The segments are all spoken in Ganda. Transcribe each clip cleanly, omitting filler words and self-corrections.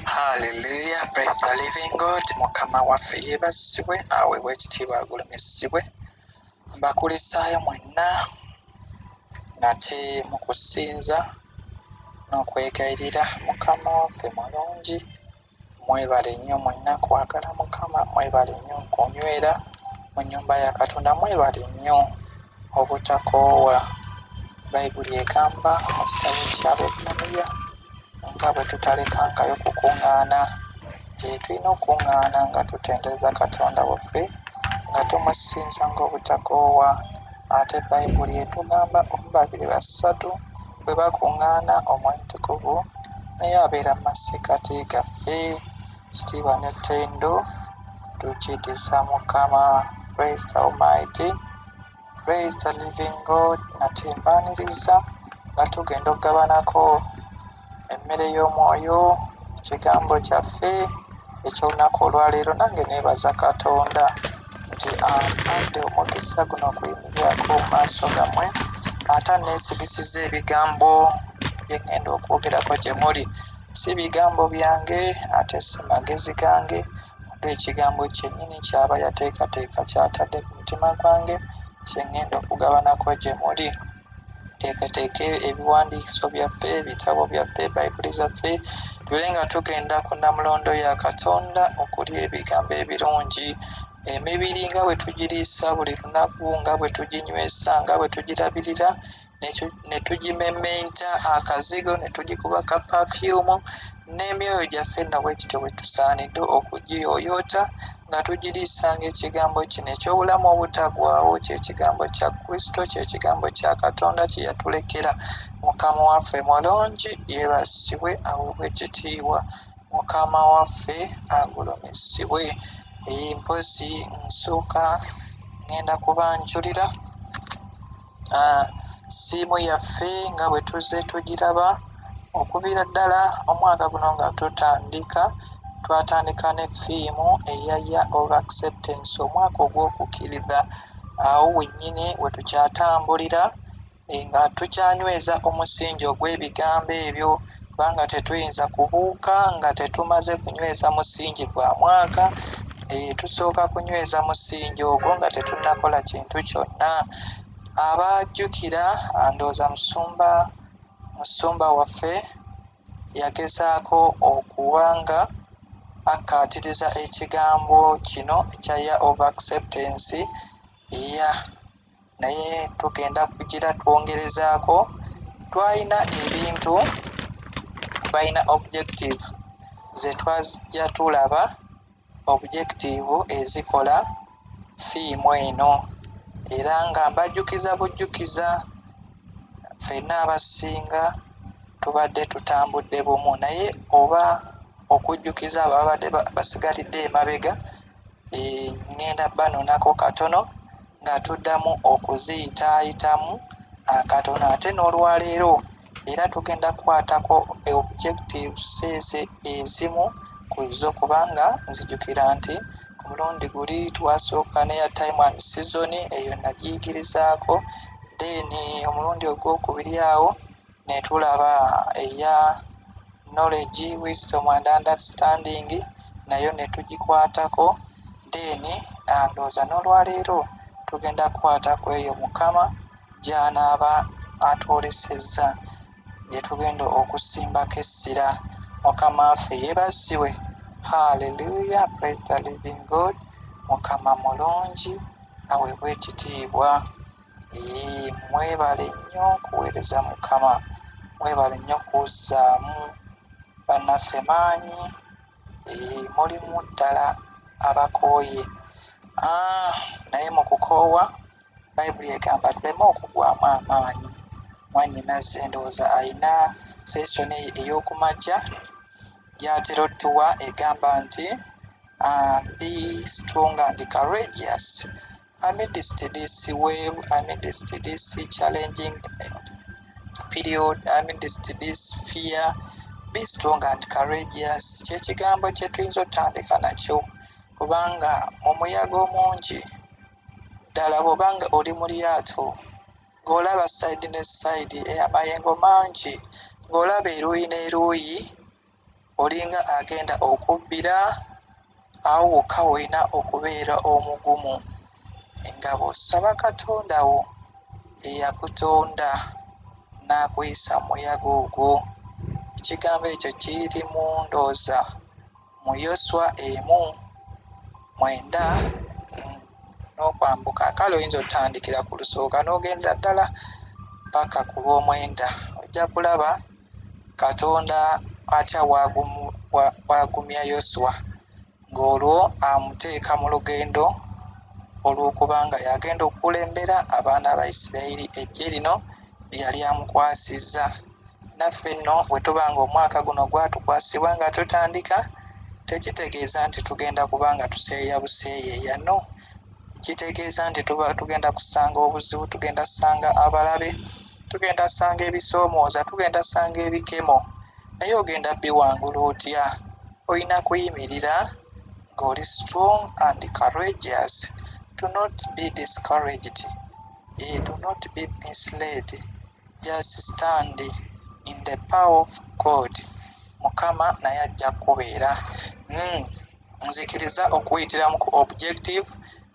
Hallelujah, praise the living God. Mukama waffe yeebazibwe, aweebwe ekitiibwa, agulumizibwe. Mbakulisaayo mwenna nate mu kusinza n'okwegayirira. Mukama waffe mulungi. Mwebale nnyo mwenna kwagala Mukama, mwebale nnyo kunywera mu nnyumba ya Katonda, mwebale nnyo obutakoowa. Bayibuli egamba mu kitabo ky'Abebbulaniya nga bwe tutalekangayo kukuŋŋaana. Tulina okukuŋŋaana nga tutendereza Katonda waffe, nga tumusinza ng'obutakoowa. Ate Bayibuli etugamba omu, babiri, basatu bwe bakuŋŋaana, Omwoyo Omutukuvu naye abeera mu masekkati gaffe. Kitiibwa n'ettendo tukiddiza Mukama. Praise the Almighty. Praise the living God. Nate mbaaniriza nga tugenda okugabanako emmere y'omwoyo, ekigambo kyaffe eky'olunaku olwaleero. Nange neebaza Katonda nti ampadde omukisa guno okuyimirirako mu maaso gammwe, ate anneesigisiza ebigambo bye ŋŋenda okwogerako gye muli. Si bigambo byange ate si magezi gange, wabula ekigambo kyennyini ky'aba yateekateeka ky'atadde ku mutima gwange kye ŋŋenda okugabanako gye muli. Teekateeka ebiwandiikiso byaffe, ebitabo byaffe, Bayibuli zaffe, tule nga tugenda ku nnamulondo ya Katonda okulya ebigambo ebirungi. Emibiri nga bwe tugiriisa buli lunaku, nga bwe tuginywesa, nga bwe tugirabirira, ne tugimemmenta akazigo, ne tugikuba ka pafyumu, n'emyoyo gyaffe nno bwe kityo bwe tusaanidde okugiyooyoota nga tugiriisanga ekigambo kino eky'obulamu obutaggwaawo, ky'ekigambo kya Kristo, ky'ekigambo kya Katonda kye yatulekera. Mukama waffe mulungi, yeebazibwe, aweebwe ekitiibwa. Mukama waffe agulumizibwe. Mpozzi nsooka ŋŋenda kubanjulira siimu yaffe nga bwe tuzze tugiraba okuviira ddala omwaka guno nga tutandika. Twatandika ne ttiimu eya Year of Acceptance, omwaka ogw'okukkiriza. Awo wennyini we tukyatambulira nga tukyanyweza omusingi ogw'ebigambo ebyo, kubanga tetuyinza kubuuka nga tetumaze kunyweza musingi gwa mwaka. Tusooka kunyweza musingi ogwo nga tetunnakola kintu kyonna. Abajjukira, ndowooza musumba waffe yagezaako okuba nga akkaatiriza ekigambo kino ekya Year of Acceptance ya, naye tugenda kugira twongerezaako. Twalina ebintu, twalina objective ze twajja tulaba, objective ezikola fiimu eno. Era nga mbajjukiza bujjukiza, ffenna abasinga tubadde tutambudde bumu, naye oba okujjukiza abo ababadde basigalidde emabega, ŋŋenda banonako katono nga tuddamu okuziyitaayitamu akatono. Ate n'olwaleero era tugenda kukwatako objectives ezo ezimu ku zo, kubanga nzijukira nti ku mulundi guli twasooka neya time and season, eyo nagiyigirizaako. Then omulundi ogwokubiri awo ne tulaba eya knowledge, wisdom and understanding, nayo ne tugikwatako. Then ndowooza n'olwaleero tugenda kukwata ku eyo Mukama gy'anaaba atwolesezza gye tugenda okusimbako essira. Mukama waffe yeebazibwe. Hallelujah, praise the living God. Mukama mulungi, aweebwe ekitiibwa. Mwebale nnyo okuweereza Mukama, mwebale nnyo kuzzaamu bannaffe maanyi. Mulimu ddala abakooye, naye mu kukoowa Bayibuli egamba tuleme okugwamu amaanyi. Mwannyinazze ndowooza ayina session ey'okumakya gy'atera ottuwa, egamba nti "Be strong and courageous amidst this wave, amidst this challenging period, amidst this fear, be strong and courageous." Kyekigambo kye tuyinza otandika nakyo, kubanga omuyaga omungi ddala, bw'obanga oli mu lyato ng'olaba side ne side, amayengo mangi, ng'olaba eruuyi n'eruuyi. Olinga agenda okubbira awo wokka wolina okubeera omugumu nga bw'osaba Katonda wo eyakutonda n'akuyisa mu muyaga ogwo. Ekigambo ekyo kiri mu ndowooza mu Yoswa 1:9 n'okwambuka. Kale oyinza otandikira ku lusooka n'ogendera ddala paka ku lw'omwenda, ojja kulaba Katonda atya bw'agumya Yoswa ng'olwo amuteeka mu lugendo olw'okuba nga y'agenda okukulembera abaana ba Isirayiri eggye lino lye yali amukwasizza. Naffe nno bwe tuba nga omwaka guno gwatukwasibwa nga tutandika, tekitegeeza nti tugenda kuba nga tuseeyeeya buseeyeeya, no. Kitegeeza nti tuba tugenda kusanga obuzibu, tugenda kusanga abalabe, tugenda kusanga ebisoomooza, tugenda kusanga ebikemo, naye ogenda biwangula otya? Olina kuyimirira ng'oli strong and courageous. Do not be discouraged, do not be misled, just stand in the power of God. Mukama naye ajja kukubeera. Nzikiriza okuyitiramu ku objective.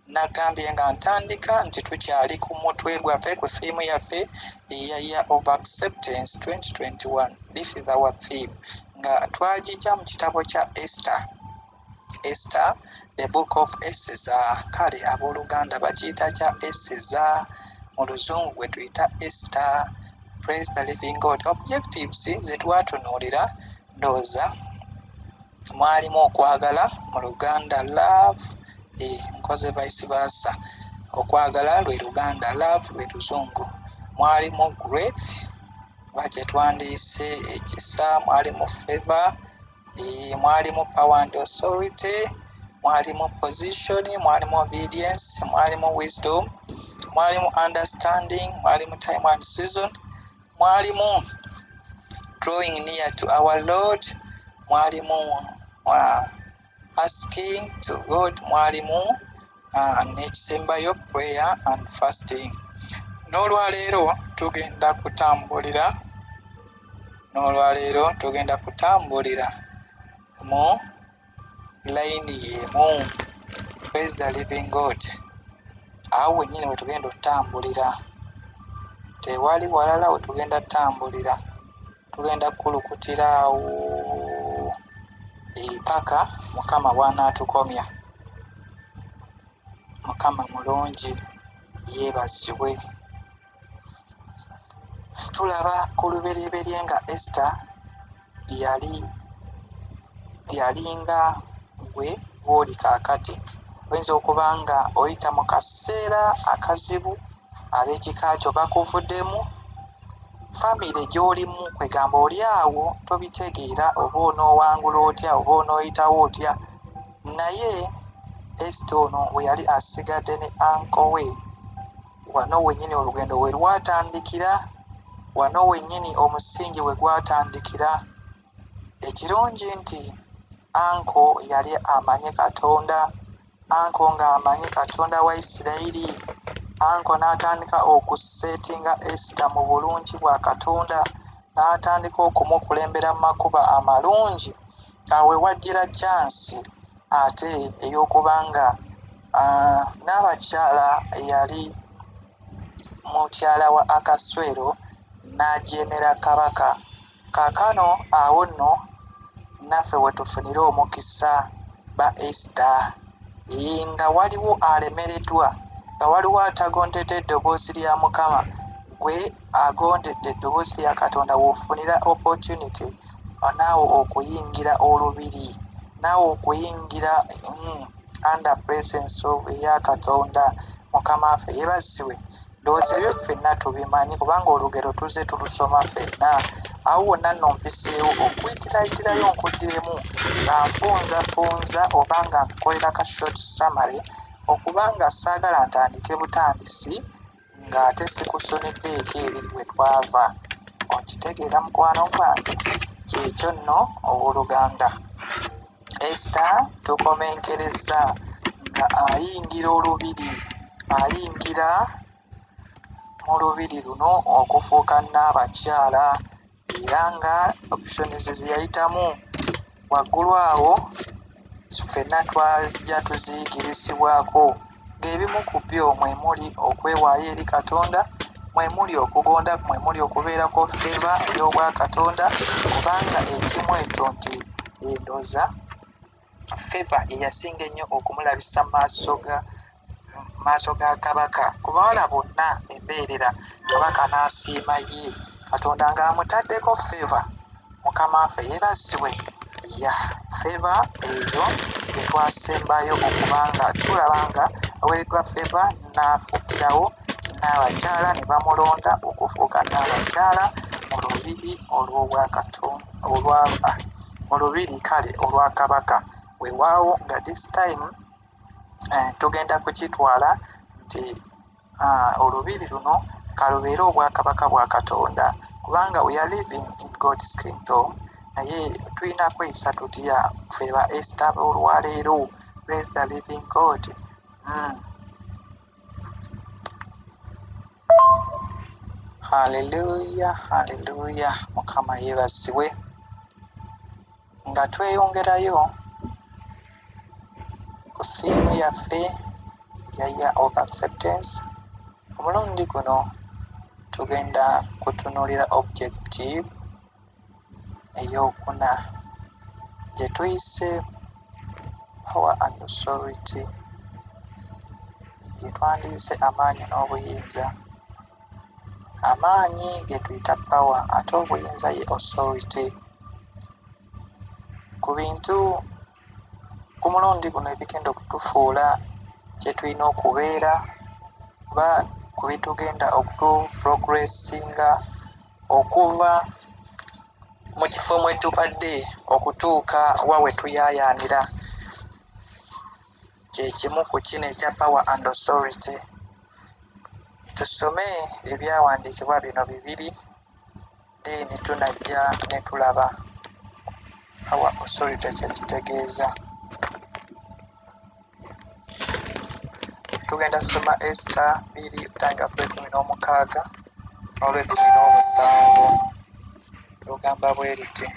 Nagambye nga ntandika nti tukyali ku mutwe gwaffe, ku theme yaffe eya Year of Acceptance 2021. This is our theme nga twagijja mu kitabo kya Esther, Esther, the book of Eseza. Kale abooluganda bakiyita kya Eseza, mu luzungu gwe tuyita Esther. Praise the living God. Objectives ze twatunuulira ndowooza mwalimu okwagala, mu Luganda love. Nkoze vice versa, okwagala lwe Luganda, love lwe luzungu. Mwalimu grace oba kye twandiise ekisa, mwalimu favor, mwalimu power and authority, mwalimu position, mwalimu obedience, mwalimu wisdom, mwalimu understanding, mwalimu time and season, mwalimu drawing near to our Lord, mwalimu asking to God, mwalimu n'ekisembayo prayer and fasting. N'olwaleero tugenda kutambulira, n'olwaleero tugenda kutambulira mu layini y'emu. Praise the living God. Awo wennyini we tugenda okutambulira, tewali walala we tugenda tutambulira. Tugenda kukulukutira awo paka Mukama bw'anaatukomya. Mukama mulungi, yeebazibwe. Tulaba ku lubereberye nga Esther yali yalinga gwe bw'oli kaakati. Oyinza okuba nga oyita mu kaseera akazibu, ab'ekika kyo bakuvuddemu, famire gy'olimu, kwegamba oli awo tobitegeera oba onoowangula otya oba onooyitawo otya. Naye Esther ono bwe yali asigadde ne uncle we, wano wennyini olugendo we lwatandikira, wano wennyini omusingi we gwatandikira. Ekirungi nti uncle yali amanyi Katonda, uncle ng'amanyi Katonda wa Isirayiri. Uncle n'atandika okusettinga Esther mu bulungi bwa Katonda, n'atandika okumukulembera mu makubo amalungi. Awo we wajjira chance ate ey'okuba nga n'abakyala eyali mukyala wa Akaswero n'ajeemera kabaka. Kaakano awo nno naffe we tufunire omukisa ba Esther, nga waliwo alemereddwa, nga waliwo atagondedde eddoboozi lya Mukama, gwe agondedde eddoboozi lya Katonda w'ofunira opportunity naawe okuyingira olubiri, naawe okuyingira under presence of eya Katonda. Mukama waffe yeebazibwe. Ndowooza ebyo ffenna tubimanyi kubanga olugero tuzze tulusoma ffenna. Awo wonna nno mpiseewo okuyitirayitirayo nkuddiremu nga nfunzafunza oba nga nkukolera ka short summary, okuba nga saagala ntandike butandisi ng'ate sikusoneddeeko eri we twava. Okitegeera mukwano gwange? Kyekyo nno owooluganda. Esther tukomenkerezza nga ayingira olubiri, ayingira mu lubiri luno okufuuka nnaabakyala, era nga options ze yayitamu Waggulu awo ffenna twajja tuziyigirizibwako, ng'ebimu ku byo mwe muli okwewaayo eri Katonda, mwe muli okugonda, mwe muli okubeerako favour ey'obwakatonda, kubanga ekimu ekyo nti endooza favour eyasinga ennyo okumulabisa mu maaso ga kabaka. Ku bawala bonna embeerera, kabaka n'asiima ye, Katonda ng'amutaddeko favour. Mukama waffe yeebazibwe. Ya favour eyo gye twasembayo okuba nga tulaba nga aweereddwa favour, n'afuukirawo Nnaabakyala ne bamulonda okufuuka Nnaabakyala mu lubiri olw'obwakatonda, olwa mu lubiri kale olwa kabaka. Weewaawo nga this time tugenda kukitwala nti olubiri luno kalubeere obwakabaka bwa Katonda, kubanga we are living in God's kingdom. Naye tulina kweyisa tutya ffe ba Esther b'olwaleero? Praise the living God. Haleluya, haleluya, Mukama yeebazibwe. Nga tweyongerayo ku theme yaffe eya Year of Acceptance, ku mulundi guno tugenda kutunuulira objective ey'okuna gye tuyise power and authority, gye twandiyise amaanyi n'obuyinza. Amaanyi ge tuyita power, ate obuyinza ye authority. Ku bintu ku mulundi guno ebigenda okutufuula kye tulina okubeera, oba ku bitugenda okutuprogressinga okuva mu kifo mwe tubadde okutuuka wa we tuyaayaanira, kye kimu ku kino ekya power and authority. Tusome ebyawandiikibwa bino bibiri, then tunajja ne tulaba power authority kye kitegeeza. Tugenda kusoma Esther bbiri okutandika ku lw'ekkumi n'omukaaga n'olw'ekkumi n'omusanvu. Lugamba bwe luti: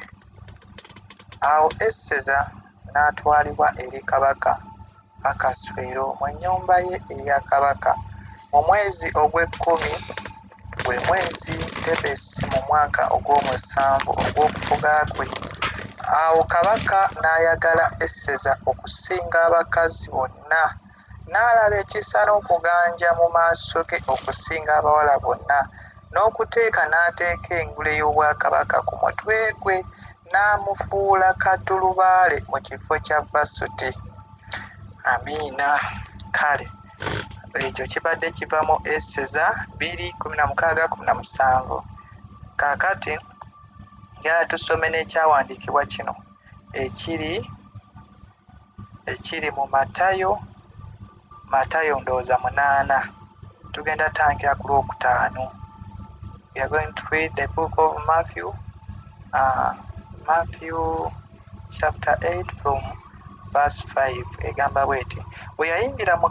Awo Eseza n'atwalibwa eri kabaka Akaswero mu nnyumba ye eya kabaka mu mwezi ogw'ekkumi, gwe mwezi Tebesi, mu mwaka ogw'omusanvu ogw'okufuga kwe. Awo kabaka n'ayagala Eseza okusinga abakazi bonna, n'alaba ekisa n'okuganja mu maaso ge okusinga abawala bonna, n'okuteeka n'ateeka engule y'obwakabaka ku mutwe gwe, n'amufuula kaddulubaale mu kifo kya Vasuti. Amiina. Kale ekyo kibadde kiva mu Eseza 2:16-17. Kaakati njagala tusome n'ekyawandiikibwa kino ekiri mu Matayo, Matayo ndowooza 8. Tugenda tandikira ku lwokutaano. We are going to read the book of Matthew, Matthew chapter 8 from verse 5. Egamba bw'eti: Bwe yayingira mu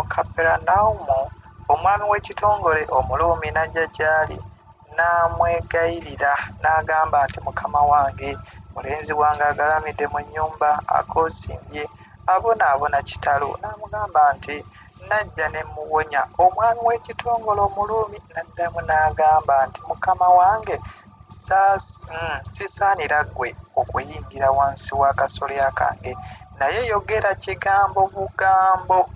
Kaperanawumu, omwami w'ekitongole Omuruumi n'ajja gy'ali n'amwegayirira n'agamba nti, Mukama wange, mulenzi wange agalamidde mu nnyumba akoozimbye, abonaabona kitalo. N'amugamba nti, Najja ne mmuwonya. Omwami w'ekitongole Omuruumi n'addamu n'agamba nti, Mukama wange, sisaanira ggwe okuyingira wansi w'akasolya kange, naye yogera kigambo bugambo,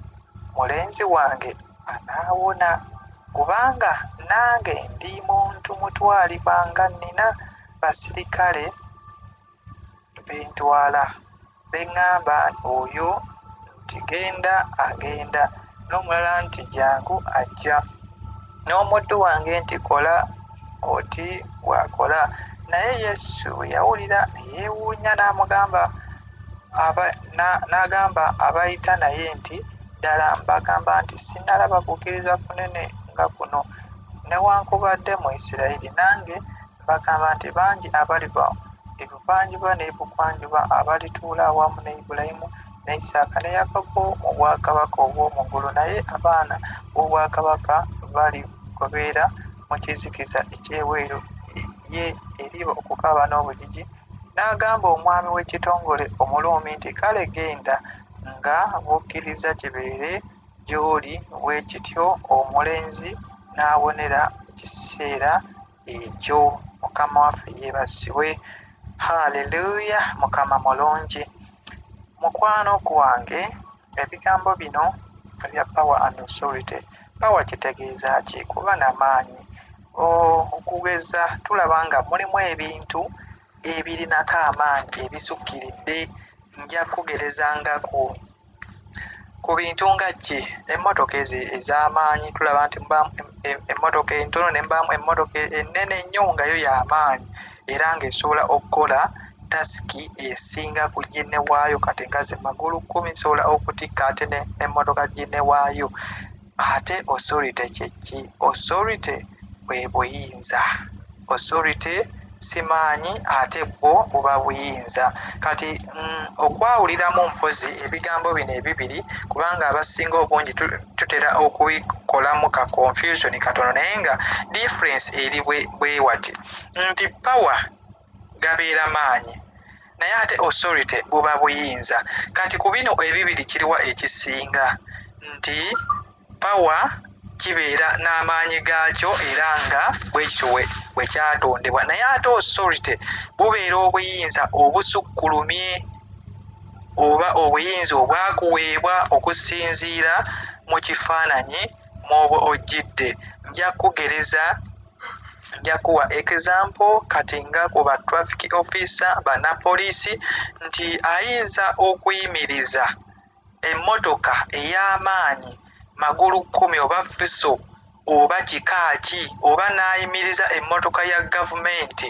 mulenzi wange anaawona. Kubanga nange ndi muntu mutwalibwa nga nnina basirikale be ntwala, be ŋŋamba oyo nti genda, agenda, n'omulala nti jjangu, ajja, n'omuddu wange nti kola oti, bw'akola. Naye Yesu bwe yawulira ne yeewuunya, n'agamba abayita naye nti, Ddala mbagamba nti sinnalaba kukkiriza kunene nga kuno, newankubadde mu Isirayiri. Nange mbagamba nti bangi abaliva ebuvanjuba n'ebugwanjuba abalituula awamu ne Ibulayimu ne Isaaka ne Yakobo mu bwakabaka obw'omu ggulu, naye abaana b'obwakabaka baligobera mu kizikiza eky'ebweru, ye eriba okukaaba n'obujiji. N'agamba omwami w'ekitongole Omuruumi nti, Kale genda, nga bw'okkiriza kibeere gy'oli bwe kityo, omulenzi n'awonera mu kiseera ekyo. Mukama waffe yeebazibwe. Haleluya! Mukama mulungi. Mukwano gwange, ebigambo bino ebya power and authority. Power kitegeeza ki? Kuba na maanyi. Okugeza tulaba nga mulimu ebintu ebirinako amaanyi ebisukkiridde. Nja kugereza nga ku bintu nga ki? Emmotoka ezo ez'amaanyi, tulaba nti mubaamu emmotoka entono ne mubaamu emmotoka ennene ennyo nga yo y'amaanyi era ng'esobola okukola tasiki esinga ku ginne waayo. Kati nga ze magulu kkumi zisobola okutikka ate n'emmotoka ginne waayo. Ate authority kye ki? Authority bwe buyinza. Authority si maanyi, ate bwo buba buyinza. Kati okwawuliramu mpozi ebigambo bino ebibiri, kubanga abasinga obungi tutera okubikolamu ka confusion katono, naye nga difference eri bwe wati nti power gabeera maanyi, naye ate authority buba buyinza. Kati ku bino ebibiri kiriwa ekisinga? Nti power kibeera n'amaanyi gaakyo era nga bwekityo bwe kyatondebwa, naye ate authority bubeera obuyinza obusukkulumye oba obuyinza obwakuweebwa okusinziira mu kifaananyi mw'oba ojjidde. Nja kugereza, nja kuwa example kati nga ku ba traffic officer, bannapoliisi, nti ayinza okuyimiriza emmotoka ey'amaanyi magulu kkumi oba Fuso oba kika ki, oba n'ayimiriza emmotoka ya gavumenti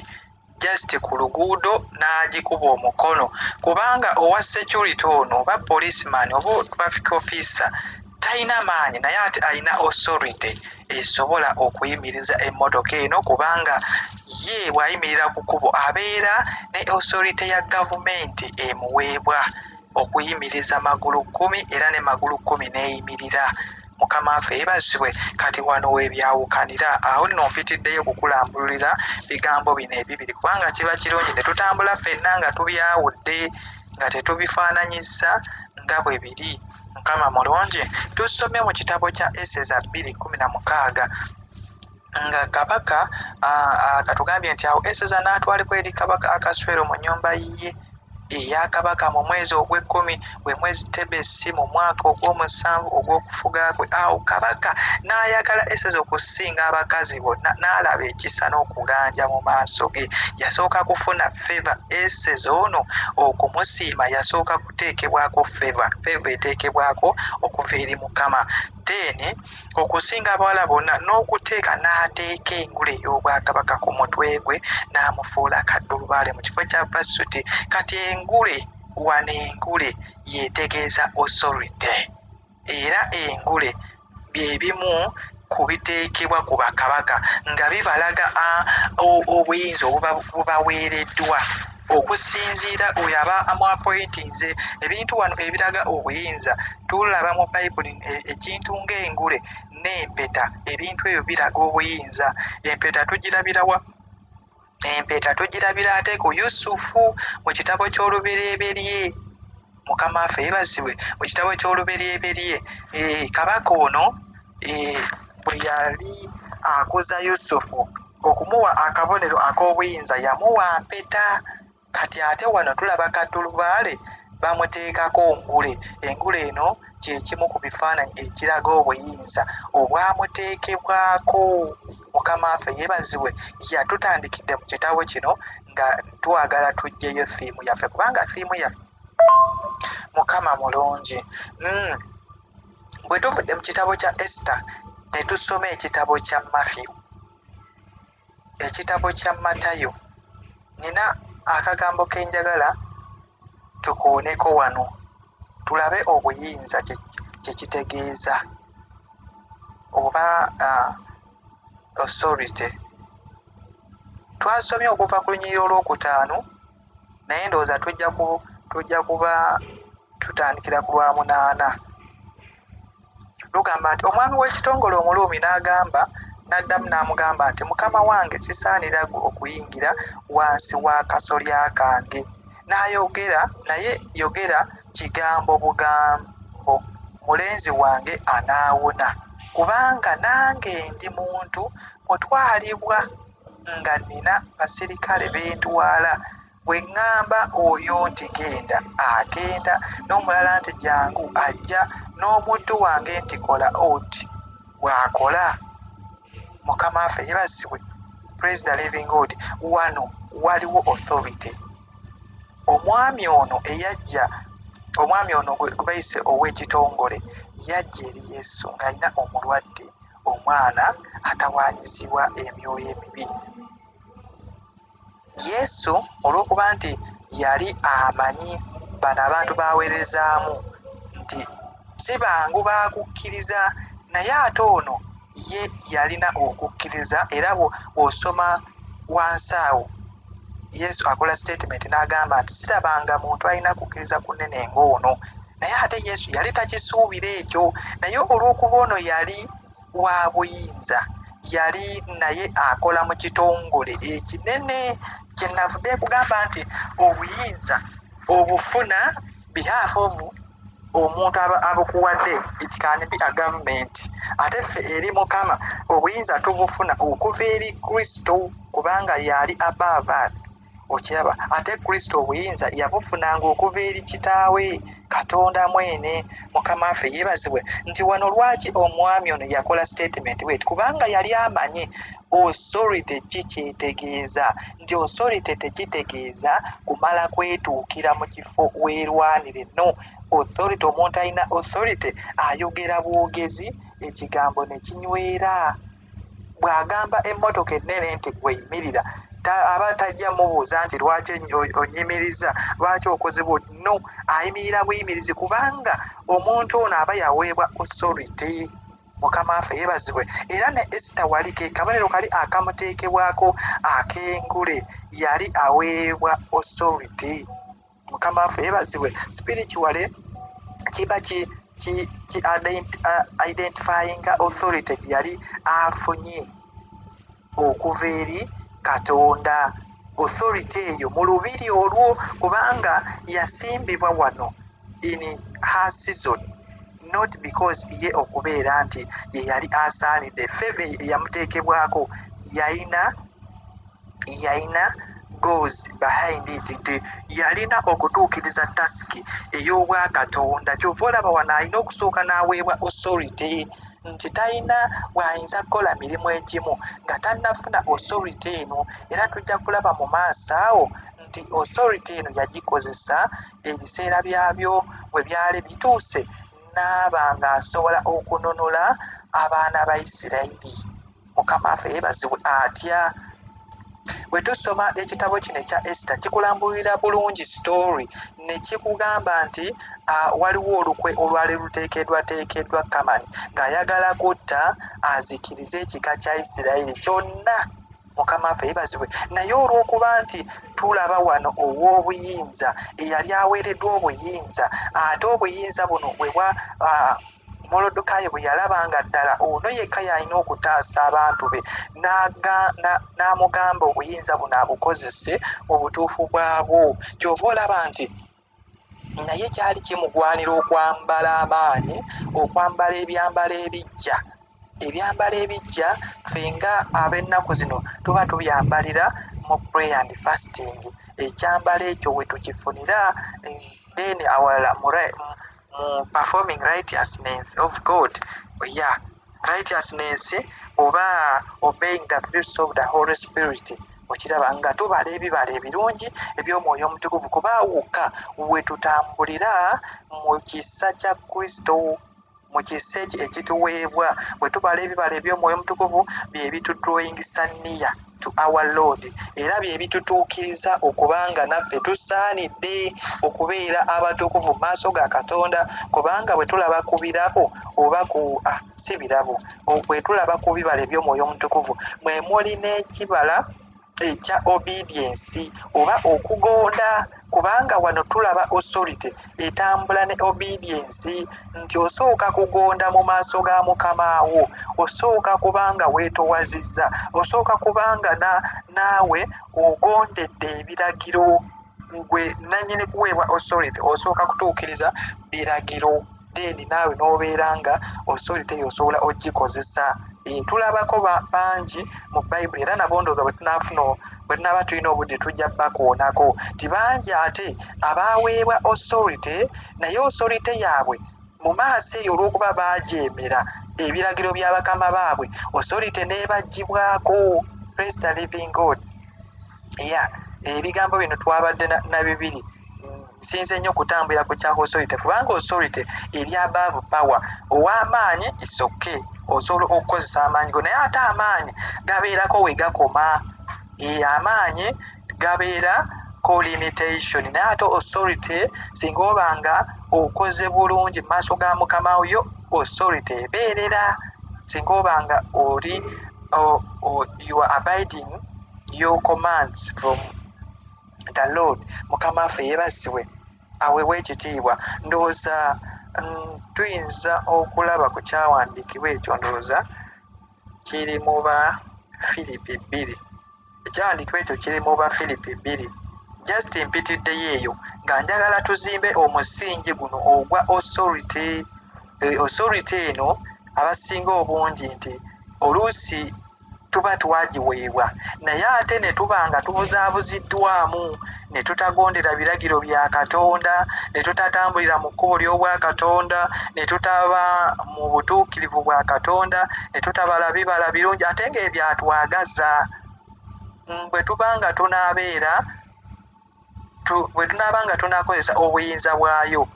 just ku luguudo n'agikuba omukono, kubanga owa security ono oba policeman oba traffic officer talina maanyi, naye ate alina authority esobola okuyimiriza emmotoka eno, kubanga ye bw'ayimirira ku kkubo abeera ne authority ya gavumenti emuweebwa okuyimiriza magulu kkumi, era ne magulu kkumi n'eyimirira. Mukama waffe yeebazibwe. Kati wano webyawukanira. Awo nno mpitiddeyo kukulambululira bigambo bino ebibiri, kubanga kiba kirungi ne tutambula ffenna nga tubyawudde, nga tetubifaananyizza nga bwe biri. Mukama mulungi. Tusomye mu kitabo kya Eseza 2:16 nga kabaka katugambye nti awo Eseza n'atwalibwa eri kabaka Akaswero mu nnyumba ye eya kabaka mu mwezi ogw'ekkumi, gwe mwezi Tebesi, mu mwaka ogw'omusanvu ogw'okufuga kwe. Awo kabaka n'ayagala Eseza okusinga abakazi bonna, n'alaba ekisa n'okuganja mu maaso ge. Yasooka kufuna favor. Eseza ono okumusiima yasooka kuteekebwako favor. Favor eteekebwako okuva eri Mukama. Then okusinga abawala bonna, n'okuteeka n'ateeka engule ey'obwakabaka ku mutwe gwe, n'amufuula kaddulubaale mu kifo kya Vasuti. Kati engule wano, engule yeetegeeza authority, era engule bye bimu ku biteekebwa ku bakabaka nga bibalaga obuyinza obuba bubaweereddwa okusinziira oyo aba amuapointinze. Ebintu wano ebiraga obuyinza tulaba mu Bayibuli ekintu ng'engule n'empeta. Ebintu ebyo biraga obuyinza. Empeta tugirabirawa? Empeta tugirabira ate ku Yusufu mu kitabo ky'Olubereberye. Mukama waffe yeebazibwe. Mu kitabo ky'Olubereberye, kabaka ono bwe yali akuza Yusufu okumuwa akabonero ak'obuyinza, yamuwa mpeta. Kati ate wano tulaba kaddulubaale bamuteekako ngule. Engule eno kye kimu ku bifaananyi ekiraga obuyinza obwamuteekebwako. Mukama waffe yeebazibwe. Yatutandikidde mu kitabo kino nga twagala tuggyeyo theme yaffe, kubanga theme yaffe Mukama mulungi. Bwe tuvudde mu kitabo kya Esther ne tusoma ekitabo kya Matthew, ekitabo kya Matayo, nina akagambo ke njagala tukooneko wano tulabe obuyinza kye kitegeeza oba authority. Twasomye okuva ku lunyiriri olwokutaano, naye ndowooza tujja kuba tutandikira ku lwa munaana. Lugamba nti omwami w'ekitongole Omuruumi n'agamba N'addamu n'amugamba nti, Mukama wange, sisaanira ggwe okuyingira wansi w'akasolya kange. N'ayogera, naye yogera kigambo bugambo, mulenzi wange anaawona. Kubanga nange ndi muntu mutwalibwa, nga nnina basirikale be ntwala. Bwe ŋŋamba oyo nti, Genda, agenda, n'omulala nti, Jjangu, ajja, n'omuddu wange nti, Kola oti, bw'akola. Mukama waffe yeebazibwe. Praise the living God. Wano waliwo authority. Omwami ono eyajja, omwami ono gwe bayise ow'ekitongole, yajja eri Yesu ng'alina omulwadde, omwana atawaanyizibwa emyoyo emibi. Yesu olw'okuba nti yali amanyi bano abantu b'aweerezaamu nti si bangu baakukkiriza, naye ate ono ye yalina okukkiriza, era bw'osoma wansi awo Yesu akola sitatimenti n'agamba nti sirabanga muntu alina kukkiriza kunene ng'ono. Naye ate Yesu yali takisuubira ekyo, naye olw'okuba ono yali wa buyinza, yali naye akola mu kitongole ekinene. Kye navudde nkugamba nti obuyinza obufuna behalf of omuntu abukuwadde, it can be a government. Ate ffe eri Mukama obuyinza tubufuna okuva eri Kristo, kubanga yali above earth. Okiraba? Ate Kristo obuyinza yabufunanga okuva eri Kitaawe Katonda mwene. Mukama waffe yeebazibwe. Nti wano lwaki omwami ono yakola statement bweti? Kubanga yali amanyi authority ki kyetegeeza, nti authority tekitegeeza kumala kwetuukira mu kifo weerwanire. No, authority, omuntu alina authority ayogera bwogezi ekigambo ne kinywera. Bw'agamba emmotoka ennene nti ggwe yimirira, aba tajja mubuuza nti lwaki onyimiriza, lwaki okoze bw'oti. No, ayimirira buyimirizi kubanga omuntu ono aba yaweebwa authority. Mukama waffe yeebazibwe. Era ne Esita wali ke kabonero kali akamuteekebwako ak'engule, yali aweebwa authority. Mukama waffe yeebazibwe. Spiritually kiba ki ki ki identifying authority gye yali afunye okuva eri Katonda, authority eyo mu lubiri olwo, kubanga yasimbibwa wano in her season, not because ye okubeera nti ye yali asaanidde. Favor eyamuteekebwako yalina goals behind it, nti yalina okutuukiriza task ey'obwakatonda. Kyova olaba wano alina okusooka n'aweebwa authority, nti talina bw'ayinza kukola mirimu egimu nga tannafuna authority eno. Era tujja kulaba mu maaso awo nti authority eno yagikozesa ebiseera byabyo bwe byali bituuse, n'aba ng'asobola okununula abaana ba Isirayiri. Mukama waffe yeebazibwe. Atya? Bwe tusoma ekitabo kino ekya Esita, kikulambulira bulungi story ne kikugamba nti waliwo olukwe olwali luteekeddwateekeddwa Kamani ng'ayagala kutta azikirize ekika kya Isirayiri kyonna. Mukama waffe yeebazibwe. Naye olw'okuba nti tulaba wano ow'obuyinza eyali aweereddwa obuyinza, ate obuyinza buno bwe bwa Moluddekaayi bwe yalaba nga ddala ono yekka y'alina okutaasa abantu be, n'amugamba obuyinza buno abukozese mu butuufu bwabwo. Ky'ova olaba nti naye kyali kimugwanira okwambala amaanyi, okwambala ebyambalo ebiggya. Ebyambalo ebiggya ffe nga ab'ennaku zino tuba tubyambalira mu prayer and fasting. Ekyambalo ekyo we tukifunira, then awalala mu performing righteousness of God, yeah, righteousness oba obeying the fruits of the Holy Spirit. Okiraba nga tubala ebibala ebirungi eby'Omwoyo Omutukuvu, kuba wokka we tutambulira mu kisa kya Kristo, mu kisa ekyo ekituweebwa. Bwe tubala ebibala eby'Omwoyo Omutukuvu, bye bitudrawingisa near to our Lord, era bye bitutuukiriza okubanga naffe tusaanidde okubeera abatukuvu mu maaso ga Katonda. Kubanga bwe tulaba ku birabo oba ku si birabo, bwe tulaba ku bibala eby'Omwoyo Omutukuvu, mwe muli n'ekibala Ekya obedience oba okugonda, kubanga wano tulaba authority etambula ne obedience, nti osooka kugonda mu maaso ga mukamaawo, osooka kubanga weetowazizza, osooka kubanga naawe ogondedde ebiragiro. Gwe nannyini kuweebwa authority osooka kutuukiriza biragiro, then naawe n'obeera nga authority eyo osobola ogikozesa. Tulabako bangi mu Bayibuli, era nabo ndowooza bwe tunaafuna, bwe tunaaba tulina obudde, tujja bakoonako ti bangi ate abaaweebwa authority, naye authority yaabwe mu maaso eyo, olw'okuba baajeemera ebiragiro bya bakama baabwe, authority n'ebaggyibwako. Praise the living God. Yeah, ebigambo bino twabadde na bibiri. Nsinze nnyo okutambulira ku kya authority, kubanga authority eri above power. Ow'amaanyi is okay, osobola okukozesa amaanyi go, naye ate amaanyi gabeerako we gakoma. Amaanyi gabeera ko limitation, naye ate authority, singa oba nga okoze bulungi mu maaso ga mukama yo, authority ebeerera singa oba nga oli you are abiding your commands from the Lord. Mukama waffe yeebazibwe, aweebwa ekitiibwa. Ndowooza tuyinza okulaba ku kyawandiikibwa ekyo, ndowooza kiri mu ba Firipi 2. Ekyawandiikibwa ekyo kiri mu ba Firipi 2. Just mpitiddeyo eyo nga njagala tuzimbe omusingi guno ogwa authority. Authority eno abasinga obungi nti oluusi tuba twagiweebwa, naye ate ne tuba nga tubuzaabuziddwamu ne tutagondera biragiro bya Katonda, ne tutatambulira mu kkubo ly'obwakatonda, ne tutaba mu butuukirivu bwa Katonda, ne tutabala bibala birungi, ate ng'ebyatwagaza. Bwe tuba nga tunaabeera, bwe tunaaba nga tunaakozesa obuyinza bwayo,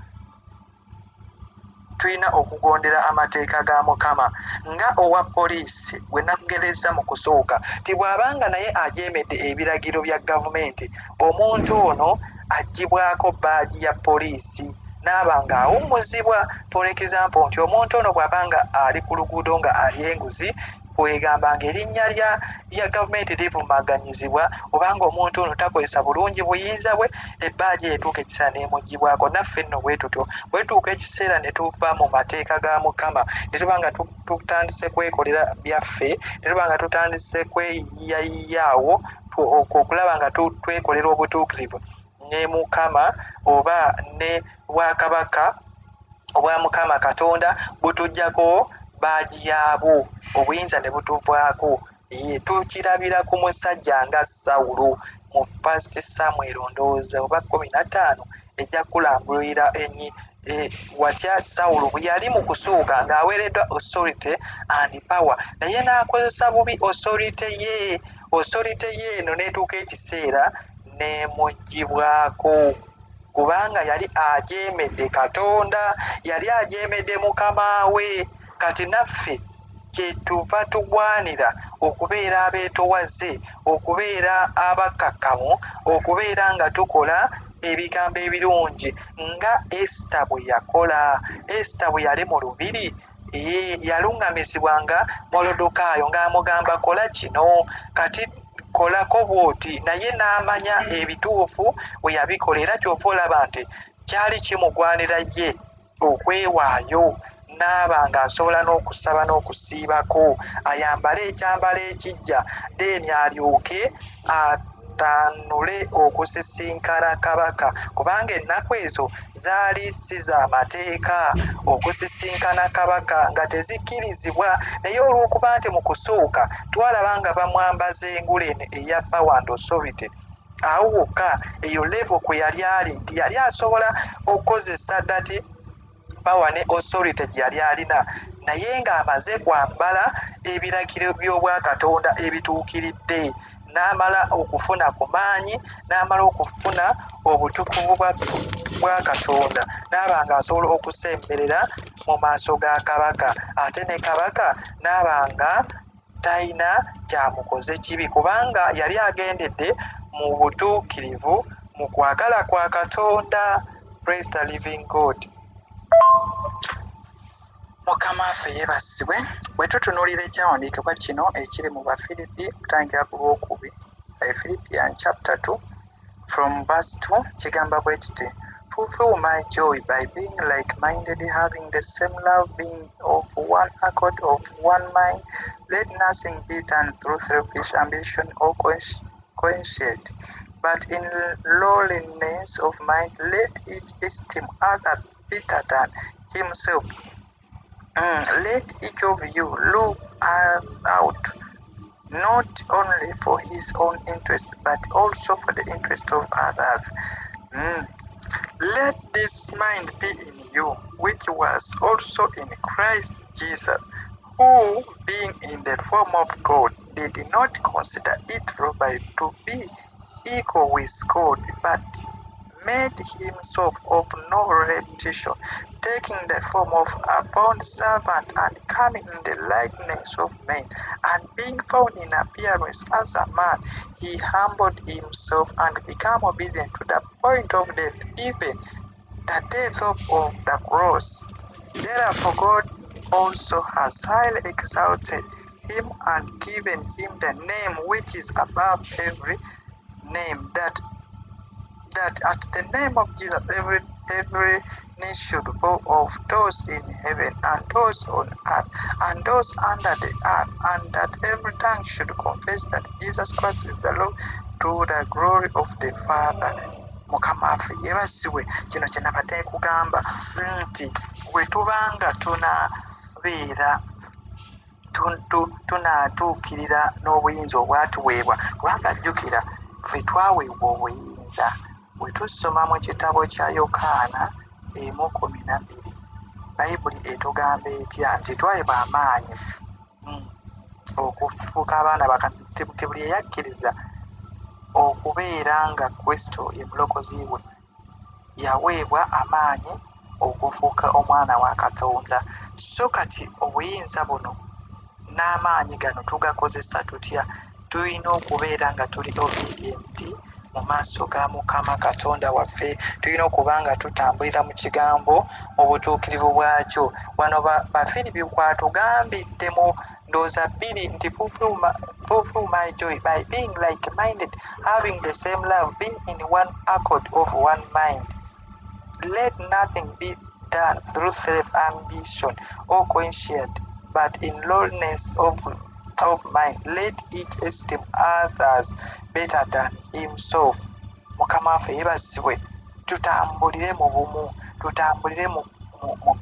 tulina okugondera amateeka ga Mukama. Nga owa poliisi gwe nakugereza mu kusooka, ti bw'abanga naye ajeemedde ebiragiro bya gavumenti, omuntu ono aggyibwako badge ya poliisi n'aba nga awummuzibwa. For example, nti omuntu ono bw'aba nga ali ku luguudo nga alya enguzi, kwegamba ng'erinnya lya gavumenti livumaganyizibwa, obanga omuntu ono takozesa bulungi buyinza bwe, ebadge etuuka ekiseera n'emuggyibwako. Naffe nno bwe tutyo, bwe tutuuka ekiseera ne tuva mu mateeka ga Mukama, ne tuba nga tutandise kwekolera byaffe, ne tuba nga tutandise kweyiiyayiyaawo okulaba nga twekolera obutuukirivu, ne Mukama oba ne bwakabaka obwa Mukama Katonda butuggyako badge yaabwo, obuyinza ne butuvaako. Ye tukirabira ku musajja nga Sawulo mu First Samuel, ndowooza oba 15, ejja kulambulira enyi watya Sawulo bwe yali mu kusooka ng'aweereddwa authority and power, naye n'akozesa bubi authority ye. Authority ye eno n'etuuka ekiseera n'emuggyibwako, kubanga yali ajeemedde Katonda, yali ajeemedde mukama we. Kati naffe kyetuva tugwanira okubeera abeetowaze, okubeera abakkakkamu, okubeera nga tukola ebigambo ebirungi nga Esita bwe yakola. Esita bwe yali mu lubiri, yaluŋŋamizibwanga Molodokaayo ng'amugamba, "Kola kino, kati kolako bw'oti," naye n'amanya ebituufu bwe yabikola. Era kyova olaba nti kyali kimugwanira ye okwewaayo n'aba ng'asobola n'okusaba n'okusiibako, ayambale ekyambalo ekiggya, then alyoke atanule okusisinkana kabaka, kubanga ennaku ezo zaali si za mateeka okusisinkana kabaka, nga tezikkirizibwa. Naye olw'okuba nti mu kusooka twalaba nga bamwambaza engule eno eya power and authority, awo wokka eyo level kwe yali ali nti yali asobola okukozesa that power ne authority gye yali alina, naye ng'amaze kwambala ebiragiro by'obwakatonda ebituukiridde, n'amala okufuna ku maanyi, n'amala okufuna obutukuvu bwa Katonda, n'aba ng'asobola okusemberera mu maaso ga kabaka, ate ne kabaka n'aba nga talina kyamukoze kibi, kubanga yali agendedde mu butuukirivu, mu kwagala kwa Katonda. Praise the living God. Mukama waffe yeebazibwe. Bwe tutunuulira ekyawandiikibwa kino ekiri mu Bafiripi, okutandikira ku lwokubiri, Philippians chapter 2 from verse 2 kigamba bwe kiti: "Fulfill my joy by being like-minded, having the same love, being of one accord, of one mind. Let nothing be done through selfish ambition or conceit, but in lowliness of mind let each esteem other better than himself. Let each of you look out not only for his own interest, but also for the interest of others. Let this mind be in you, which was also in Christ Jesus, who, being in the form of God, did not consider it robbery to be equal with God, but made himself of no reputation, taking the form of a bond servant and coming in the likeness of men, and being found in appearance as a man, he humbled himself and became obedient to the point of death, even the death of the cross. Therefore God also has highly exalted him and given him the name which is above every name, that at the name of Jesus every knee should bow, of those in heaven and those on earth and those under the earth, and that every tongue should confess that Jesus Christ is the Lord, to the glory of the Father." Mukama waffe yeebazibwe. Kino kye nabadde kugamba nti bwe tubanga tunabeera tunaatuukirira n'obuyinza obwatuweebwa, kubanga jjukira ffe twaweebwa obuyinza. Bwe tusoma mu kitabo kya Yokaana 1:12, Bayibuli etugamba etya? Nti twaweebwa amaanyi okufuuka abaana nti buli eyakkiriza okubeera nga Kristo ye mulokozi we yaweebwa amaanyi okufuuka omwana wa Katonda. So kati obuyinza buno n'amaanyi gano tugakozesa tutya? Tulina okubeera nga tuli obedient mu maaso ga Mukama Katonda waffe. Tulina okuba nga tutambulira mu kigambo mu butuukirivu bwakyo. Wano Bafiripi kwatugambidde mu ndowooza 2 nti "Fulfill my joy by being like minded, having the same love, being in one accord, of one mind. Let nothing be done through self ambition or conceit, but in lowliness of mind let each esteem others better than himself." Mukama waffe yeebazibwe. Tutambulire mu bumu, tutambulire mu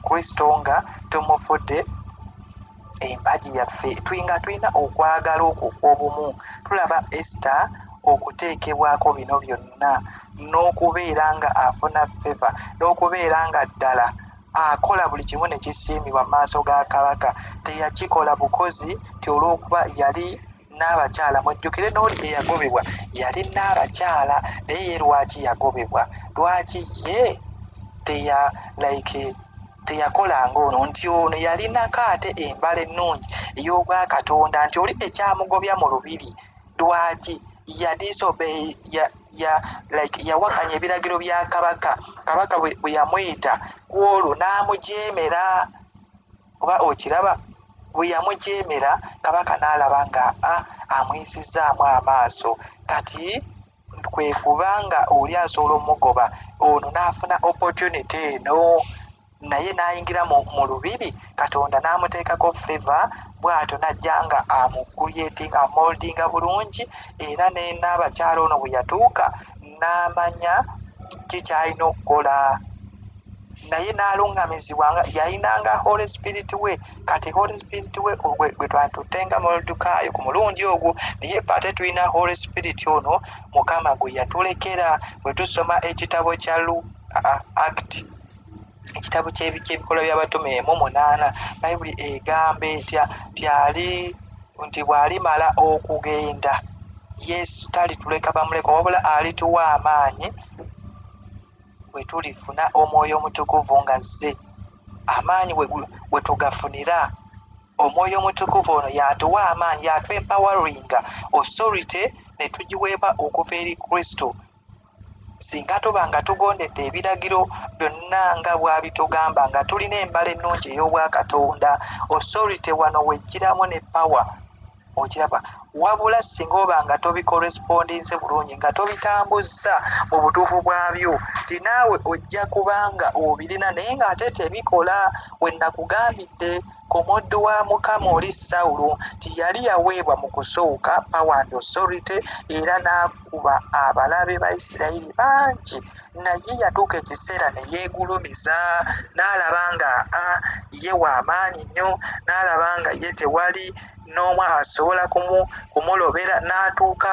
Kristo nga tumufudde empagi yaffe, nga tulina okwagala okwo okw'obumu. Tulaba Esther okuteekebwako bino byonna n'okubeera nga afuna favor n'okubeera nga ddala akola buli kimu ne kisiimibwa mu maaso ga kabaka. Teyakikola bukozi ti olw'okuba yali n'abakyala. Mujjukire n'oli eyagobebwa yali n'abakyala, naye ye lwaki yagobebwa? Lwaki ye teya like teyakolanga ono? Nti ono yalinako ate embala ennungi ey'obwakatonda, nti oli ekyamugobya mu lubiri lwaki ya disobey, ya like yawakanya ebiragiro bya kabaka. Kabaka bwe yamuyita ku olwo n'amujeemera, oba okiraba, bwe yamujeemera kabaka n'alaba nga amuyisizzaamu amaaso. Kati kwe kubanga oli asobola omugoba, ono n'afuna opportunity eno naye n'ayingira mu lubiri. Katonda n'amuteekako favor bw'atyo n'ajja nga amucreatinga, amoldinga bulungi. Era n'abakyala ono bwe yatuuka n'amanya ki ky'alina okukola, naye n'aluŋŋamizibwa nga yalinanga Holy Spirit we. Kati Holy Spirit we gwe twatutte nga Moludukaayo ku mulundi ogwo, naye ffe ate tulina Holy Spirit ono Mukama gwe yatulekera. Bwe tusoma ekitabo kya Act, ekitabo ky'Ebikolwa by'Abatume 1:8, Bayibuli egamba etya? Tyali nti bw'alimala okugenda Yesu talituleka bamulekwa, wabula alituwa amaanyi bwe tulifuna Omwoyo Omutukuvu nga zze. Amaanyi we tugafunira Omwoyo Omutukuvu ono yatuwa amaanyi, yatu empoweringa, authority ne tugiweebwa okuva eri Kristo. Singa tuba nga tugondedde ebiragiro byonna nga bw'abitugamba, nga tulina embala ennungi ey'obwakatonda, authority wano wejjiramu ne power. Okiraba? Wabula singa oba nga tobikorespondinze bulungi, nga tobitambuzza mu butuufu bwabyo, ti naawe ojja kubanga obirina naye ng'ate tebikola. We nakugambidde ku muddu wa Mukama oli Sawulo nti yali yaweebwa mu kusooka power and authority, era n'akuba abalabe ba Isirayiri bangi, naye yatuuka ekiseera ne yeegulumiza, n'alaba nga ye w'amaanyi nnyo, n'alaba nga ye tewali n'omu asobola kumulobera, n'atuuka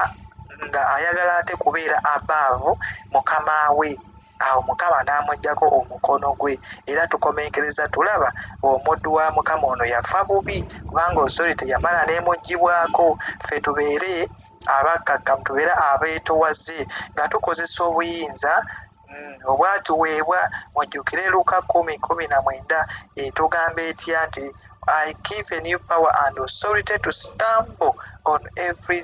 nga ayagala ate kubeera above mukama we. Awo Mukama n'amuggyako omukono gwe. Era tukomekereza tulaba omuddu wa Mukama ono yafa bubi, kubanga authority yamala n'emuggyibwako. Ffe tubeere abakkakkamu, tubeere abeetowaze nga tukozesa obuyinza obwatuweebwa. Mujjukire Luka 10:19 etugamba etya nti I given you power and authority to stample on every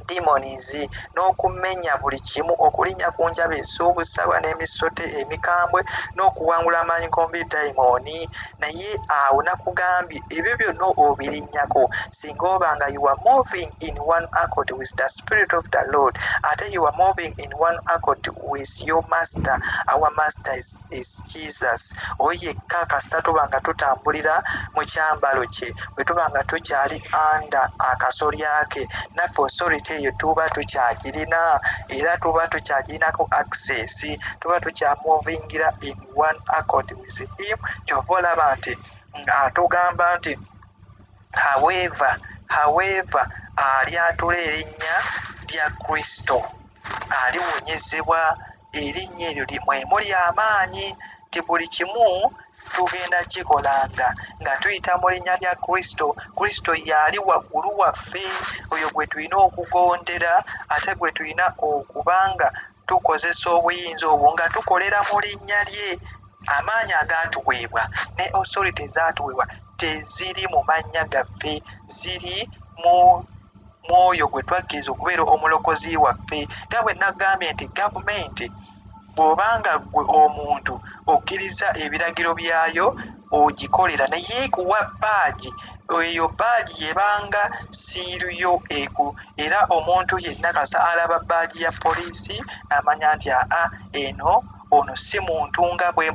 demons, n'okumenya buli kimu, okulinnya ku njaba ez'obusabwa n'emisote emikambwe, n'okuwangula amaanyi g'omubi dayimooni. Naye awo nakugambye ebyo byonna obirinnyako singa oba nga you are moving in one accord with the spirit of the Lord, ate you are moving in one accord with your master. Our master is Jesus. Oyo yekka kasita tuba nga tutambulira mu kyambalo kye, bwe tuba nga tukyali under akasolya ke, naffe authority eyo tuba tukyagirina, era tuba tukyagirinako access, tuba tukyamovingira in one accord with him. Kyova olaba nti atugamba nti however alyatula erinnya lya Kristo aliwonyezebwa. Erinnya eryo mwe muli amaanyi, nti buli kimu tugenda kikolanga nga tuyita mu linnya lya Kristo. Kristo y'ali waggulu waffe, oyo gwe tulina okugondera, ate gwe tulina okubanga tukozesa obuyinza obwo nga tukolera mu linnya lye. Amaanyi agaatuweebwa ne authority ezaatuweebwa teziri mu mannya gaffe, ziri mu mwoyo gwe twakkiriza okubeera omulokozi waffe. Nga bwe nagambye nti gavumenti, bw'obanga ggwe omuntu okkiriza ebiragiro byayo, ogikolera, naye ekuwa badge. Eyo badge yebanga seal yo eku, era omuntu yenna kasa alaba badge ya poliisi n'amanya nti aa, eno ono si muntu nga bwe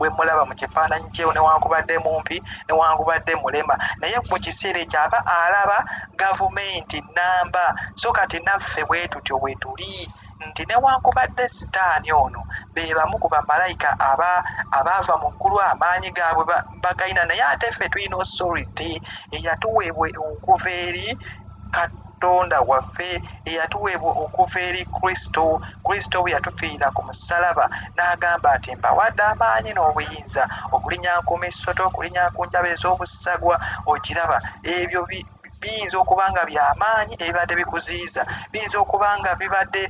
mulaba mu kifaananyi kye, newankubadde mumpi, newankubadde mulema, naye mu kiseera ekyo aba alaba gavumenti namba. So kati naffe bwe tutyo bwe tuli, nti newankubadde sitaani ono be bamu ku bamalayika abaava mu ggulu, amaanyi gaabwe bagayina, naye ate ffe tulina authority eyatuweebwa okuva eri Katonda waffe, eyatuweebwa okuva eri Kristo. Kristo bwe yatufiirira ku musalaba n'agamba nti mbawadde amaanyi n'obuyinza okulinnya ku misoto, okulinnya ku njaba ez'obusagwa. Okiraba, ebyo biyinza okuba nga byamaanyi ebibadde bikuziyiza, biyinza okuba nga bibadde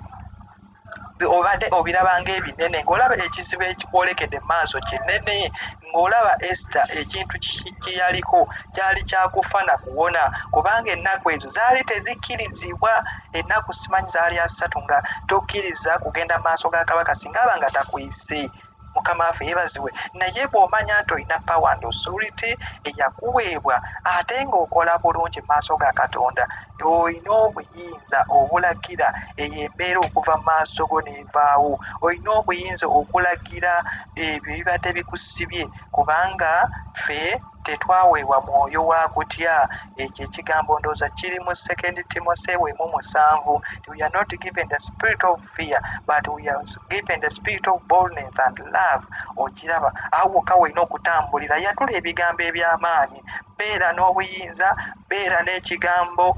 obadde obiraba ng'ebinene, ng'olaba ekizibu ekikwolekedde mu maaso kinene, ng'olaba Esita ekintu kye yaliko kyali kyakufa na kuwona, kubanga ennaku ezo zaali tezikkirizibwa. Ennaku simanyi zaali 30 nga tokkiriza kugenda mu maaso ga kabaka singa aba nga takuyise. Mukama waffe yeebazibwe. Naye bw'omanya nti olina power and authority eyakuweebwa, ate ng'okola bulungi mu maaso ga Katonda, olina obuyinza obulagira eyo embeera okuva mu maaso go n'evaawo. Olina obuyinza okulagira ebyo ebibadde bikusibye, kubanga ffe tetwaweebwa mwoyo wa kutya. Ekyo ekigambo ndowooza kiri mu Second Timoseewo 1:7. We are not given the spirit of fear, but we are given the spirit of boldness and love. Okiraba, awo wokka olina okutambulira. Yatula ebigambo eby'amaanyi, beera n'obuyinza, beera n'ekigambo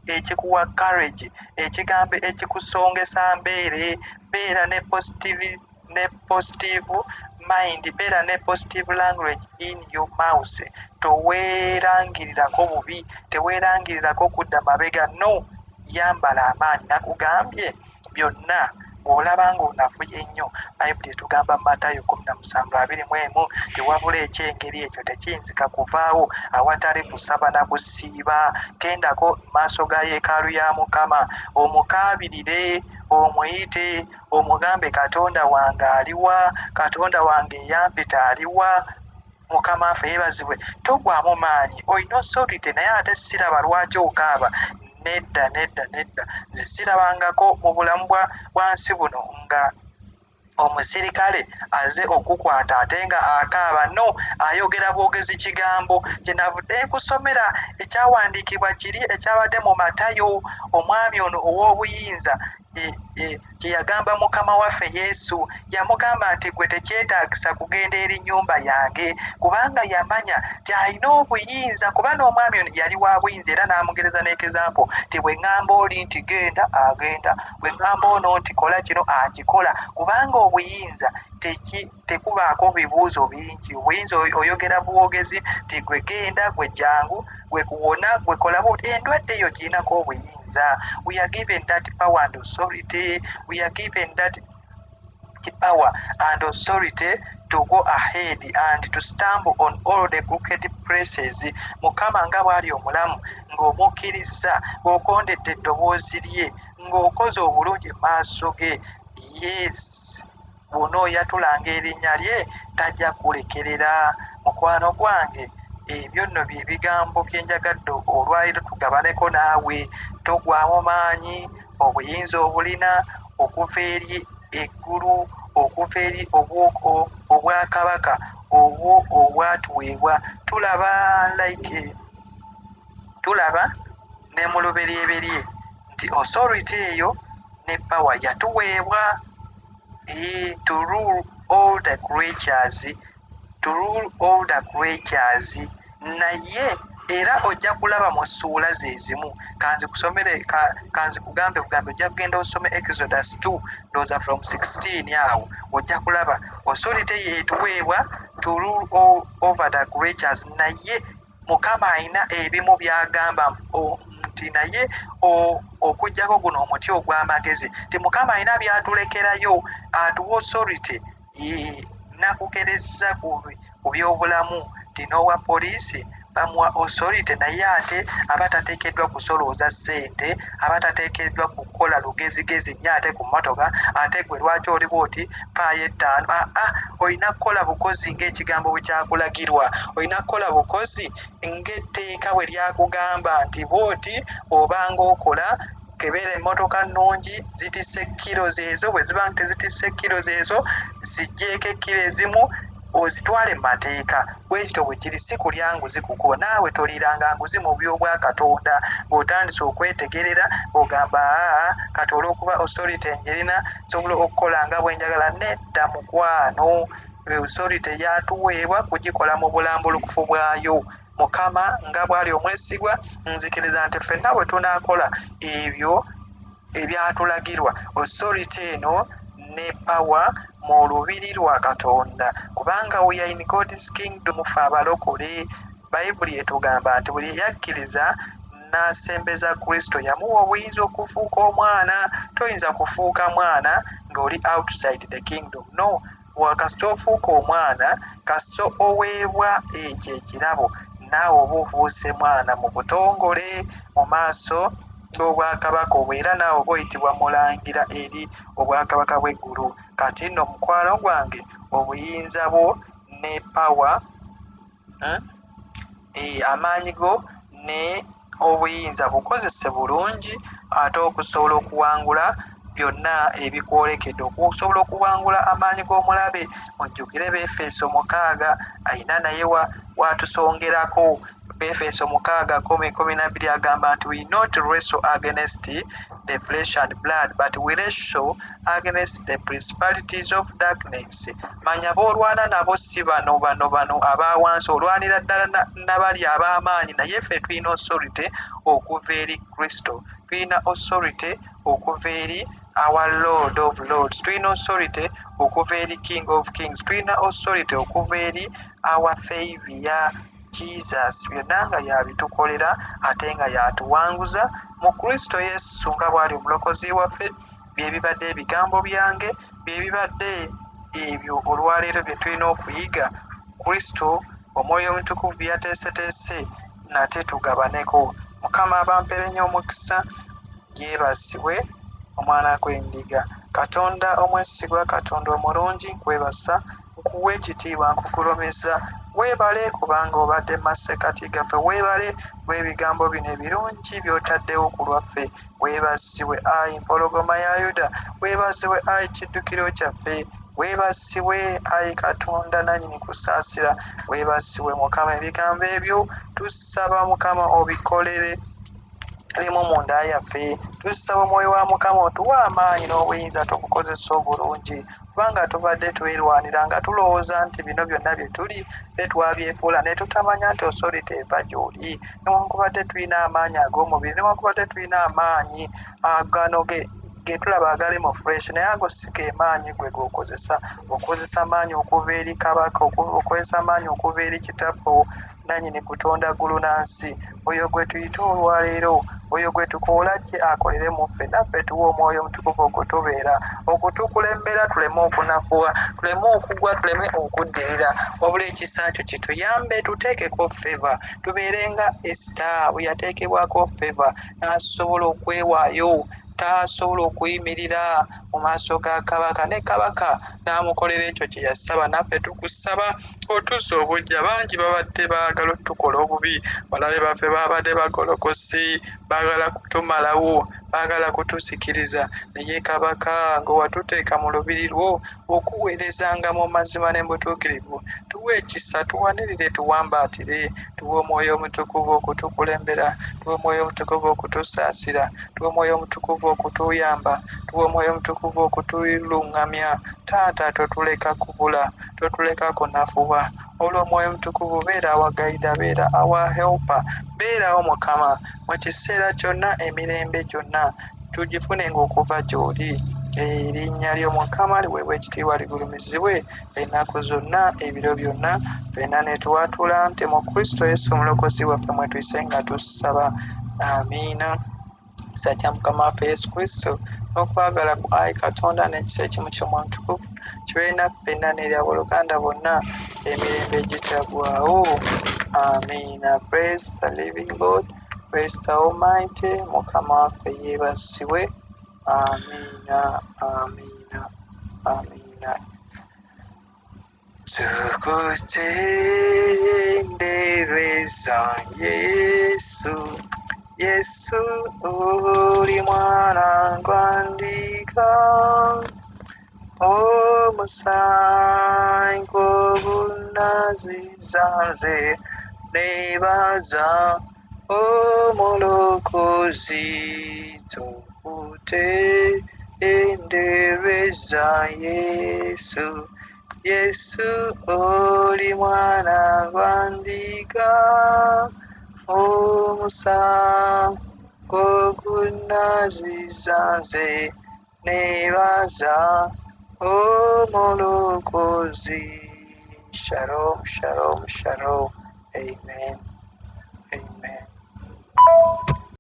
ekikuwa courage, ekigambo ekikusongesa mbeere, beera ne positive mind, beera ne positive language in your mouth. Toweerangirirako bubi, teweerangirirako kudda mabega. No yambala amaanyi. Nakugambye byonna bw'olaba ng'onafuye nnyo, Bayibuli etugamba mu Matayo 17:21 tewabula ekyengeri ekyo tekiyinzika kuvaawo awatali kusaba na kusiiba. Gendako mu maaso ga yeekaalu ya Mukama, omukaabirire, omuyite, omugambe, Katonda wange aliwa? Katonda wange eyampita aliwa? Mukama waffe yeebazibwe. Togwamu maanyi, olina authority, naye ate siraba lwaki okaaba. Nedda, nedda, nedda. Nze sirabangako mu bulamu bwa nsi buno nga omusirikale aze okukwata ate nga akaaba. No, ayogera bwogezi kigambo. Kye navudde nkusomera ekyawandiikibwa kiri ekyabadde mu Matayo, omwami ono ow'obuyinza kye yagamba Mukama waffe Yesu. Yamugamba nti, gwe tekyetaagisa kugenda eri nnyumba yange, kubanga yamanya nti alina obuyinza, kuba n'omwami ono yali wa buyinza, era n'amugereza n'example nti bwe ŋŋamba oli nti genda, agenda, bwe ŋŋamba ono nti kola kino, akikola, kubanga obuyinza tekubaako bibuuzo bingi. Obuyinza oyogera bwogezi nti gwe genda, gwe jangu, gwe kuwona, gwe kola bw'oti. Endwadde eyo girinako obuyinza. We are given that power and authority. We are given that power and authority to go ahead and to stumble on all the crooked places. Mukama nga bw'ali omulamu, ng'omukkiriza, ng'ogondedde eddoboozi lye, ng'okoze obulungi mu maaso ge, yes, bw'onooyatulanga erinnya lye, tajja kulekerera. Mukwano gwange, ebyo nno bye bigambo bye njagadde olwaleero tugabaneko naawe. Togwamu maanyi, obuyinza obulina okuva eri eggulu, okuva eri obwakabaka obwo obwatuweebwa. Tulaba like tulaba ne mu Luberyeberye nti authority eyo ne power yatuweebwa to rule all the creatures, to rule all the creatures. Naye era ojja kulaba mu ssuula ze zimu, kanzikusomere, kanzikugambe bugambe, ojja kugenda osome Exodus 2, ndowooza from 16 awo, ojja kulaba authority yeetuweebwa to rule all over the creatures. Naye Mukama alina ebimu by'agamba nti naye okuggyako guno omuti ogw'amagezi, ti Mukama alina by'atulekerayo, atuwa authority. Nakugereza ku byobulamu nti n'owa poliisi bamuwa authority, naye ate aba tateekeddwa kusolooza ssente, aba tateekeddwa kukola lugezigezi nnyo ate ku mmotoka, ate gwe lwaki oli bwoti, paayo 5. Aa, olina kukola bukozi ng'ekigambo bwe kyakulagirwa, olina kukola bukozi ng'etteeka bwe lyakugamba nti bwoti bw'obanga okola. Kebera emmotoka nnungi, zitisse kiro ezo, bwe ziba nga tezitisse kiro ezo, ziggyeeko ekkiro ezimu ozitwale mu mateeka. Bwe kityo bwe kiri, si kulya nguzi kuko naawe toliranga nguzi mu by'obwakatonda. Ng'otandise okwetegerera, ogamba, aa, kati olw'okuba authority njirina, nsobola okukola nga bwe njagala. Nedda mukwano, authority yatuweebwa kugikola mu bulambulukufu bwayo. Mukama nga bw'ali omwesigwa, nzikiriza nti ffenna bwe tunaakola ebyo ebyatulagirwa, authority eno ne power mu lubiri lwa Katonda, kubanga we are in God's kingdom. Ffe abalokole, Bayibuli etugamba nti buli eyakkiriza n'asembeza Kristo, yamuwa obuyinza okufuuka omwana. Toyinza kufuuka mwana ng'oli outside the kingdom, no. Kasita ofuuka omwana, kasita oweebwa ekyo ekirabo, naawe oba ofuuse mwana mu butongole mu maaso g'obwakabaka obwo, era naawe oba oyitibwa mulangira eri obwakabaka bw'eggulu. Kati nno mukwano gwange, obuyinza bwo ne power, Amaanyi go ne obuyinza bukozese bulungi ate okusobola okuwangula byonna ebikwolekedde, okusobola okuwangula amaanyi g'omulabe. Mujjukire Befeso 6 ayina naye watusongerako. Befeso 6:12 agamba nti we not wrestle against the flesh and blood, but we wrestle against the principalities of darkness. Manya b'olwana nabo si bano bano bano abawansi, olwanira ddala nabali ab'amaanyi. Naye ffe tulina authority okuva eri Kristo, tulina authority okuva eri our Lord of Lords, tulina authority okuva eri King of Kings, tulina authority okuva eri our Savior Jesus. Byonna nga yabitukolera ate nga yatuwanguza mu Kristo Yesu nga bw'ali omulokozi waffe. Bye bibadde ebigambo byange, bye bibadde ebyo olwaleero bye tulina okuyiga. Kristo Omwoyo Omutukuvu byateeseteese nate tugabaneko. Mukama abampeere nnyo omukisa. Yeebazibwe Omwana gw'Endiga. Katonda omwesigwa, Katonda omulungi, nkwebasa, nkuwa ekitiibwa, nkugulumiza. Weebale kubanga obadde mu masekkati gaffe. Weebale olw'ebigambo bino ebirungi by'otaddewo ku lwaffe. Weebazibwe ayi mpologoma ya Yuda, weebazibwe ayi kiddukiro kyaffe, weebazibwe ayi Katonda nannyini kusaasira, weebazibwe Mukama. Ebigambo ebyo tusaba Mukama obikolere limu munda yaffe. Tusaba omwoyo wa Mukama otuwe amaanyi n'obuyinza tubukozesa obulungi, kubanga tubadde twerwanira nga tulowooza nti bino byonna bye tuli ffe twabyefuula, ne tutamanya nti authority eva gy'oli. Newankubadde tulina amaanyi ag'omubiri, newankubadde tulina amaanyi agano ge tulaba agali mu fresh, naye ago si ge maanyi gwe g'okozesa. Okozesa amaanyi okuva eri kabaka, okozesa amaanyi okuva eri kitaffe nannyini kutonda ggulu na nsi, oyo gwe tuyita olwaleero, oyo gwe tukoola gye akolere mu ffe. Naffe tuwe omwoyo omutukuvu okutubeera, okutukulembera, tuleme okunafuwa, tuleme okugwa, tuleme okuddirira, wabula ekisa kyo kituyambe, tuteekeko favour, tubeere nga Esita bwe yateekebwako favour n'asobola okwewaayo, tasobola okuyimirira mu maaso ga kabaka, ne kabaka n'amukolera ekyo kye yasaba. Naffe tukusaba otuzze obuggya. Bangi babadde baagala otukola obubi, balabe baffe babadde bagolokosi, baagala kutumalawo, baagala kutusikiriza, naye kabaka ng'owatuteeka mu lubiri lwo okuweerezanga mu mazima ne mu butuukirivu, tuwe ekisa, tuwanirire, tuwambaatire, tuwe omwoyo omutukuvu okutukulembera, tuwe omwoyo omutukuvu okutusaasira, tuwe omwoyo omutukuvu okutuyamba, tuwe omwoyo omutukuvu okutuluŋŋamya. Taata, totuleka kubula, totuleka kunafuwa. Olw'omwoyo omutukuvu beera our guide, beera our helper, beerawo Mukama mu kiseera kyonna, emirembe gyonna tugifunenga okuva gy'oli. Erinnya ly'Omukama liweebwa ekitiibwa, ligulumizibwe ennaku zonna, ebiro byonna. Ffenna ne twatula nti mu Kristo Yesu omulokozi waffe mwe tuyise nga tusaba. Amiina. Kisa kya Mukama waffe Yesu Kristo n'okwagala ku ayi Katonda n'ekisa ekimu ky'Omwoyo Omutukuvu kibeere naffe ffenna n'eri abooluganda bonna emirembe egitaggwaawo. Amiina. Praise the living God, praise the Almighty. Mukama waffe yeebazibwe. Amiina, amiina, amiina. Tukutendereza Yesu, Yesu oli mwana gwa ndiga, omusaayi gwo gunaziza nze, neebaza omulokozi. Tukutendereza Yesu, Yesu oli mwana gwa ndiga, omusaayi gwo gunaziza nze, neebaza omulokozi. Shalom, shalom, shalom. Amen.